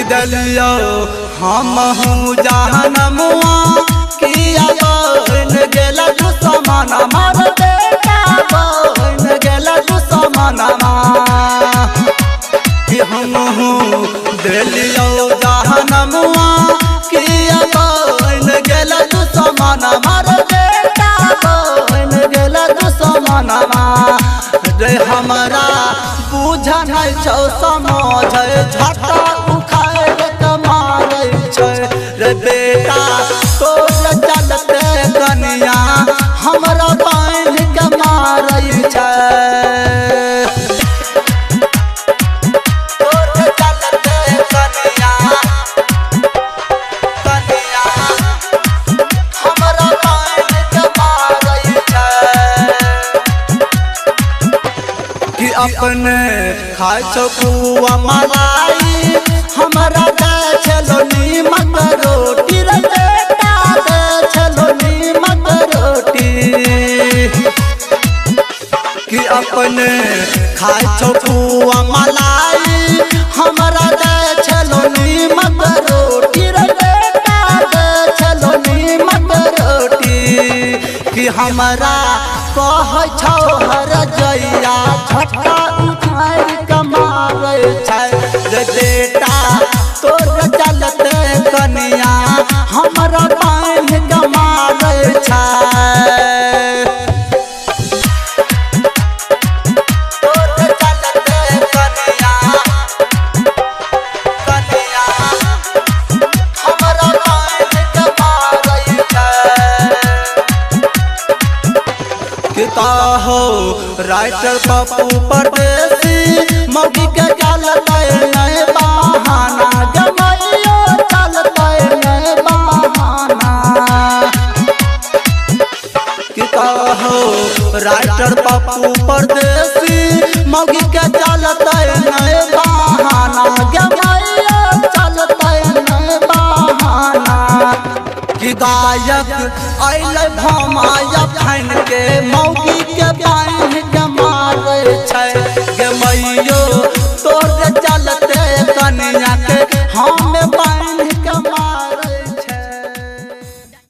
दलियो हम हूँ जहनमुआ किया बन गेल दुश्मन मार बेटा बन गेल दुश्मन कि हम हूँ दलियो जहनमुआ किया बन गेल दुश्मन मार बेटा बन गेल दुश्मन रे हमरा बुझल छौ समझ झटका उखाड़ के मारै छै रे बेटा तोर चलते कनिया हमरा बान्हि के मारै छै तोर चलते कनिया कनिया हमरा बान्हि के मारै छै कि अपने खाइ छौ पुआ मलाई हमरा दै छलो नीमक रोटी रे बेटा दै छलो नीमक रोटी कि अपने खाइ छौ पुआ मलाई हमरा दै छलो नीमक रोटी रे बेटा दै छलो नीमक रोटी कि हमरा कहै छौ हर जइया झटका उखाड़ि के मारै छै रे बेटा तोर चलते कनिया हमरा बान्हि के मारै छै तोर चलते कनिया कनिया हमरा बान्हि के मारै छै हो राइटर पप्पू परदेसी मौगी के चलते नहीं बहाना गमैयो चलते नहीं बहाना हो राइटर पप्पू परदेसी मौगी के चलते नहीं बहाना गमैयो चलते नहीं बहाना कि गायक अइलै भमाया फैन।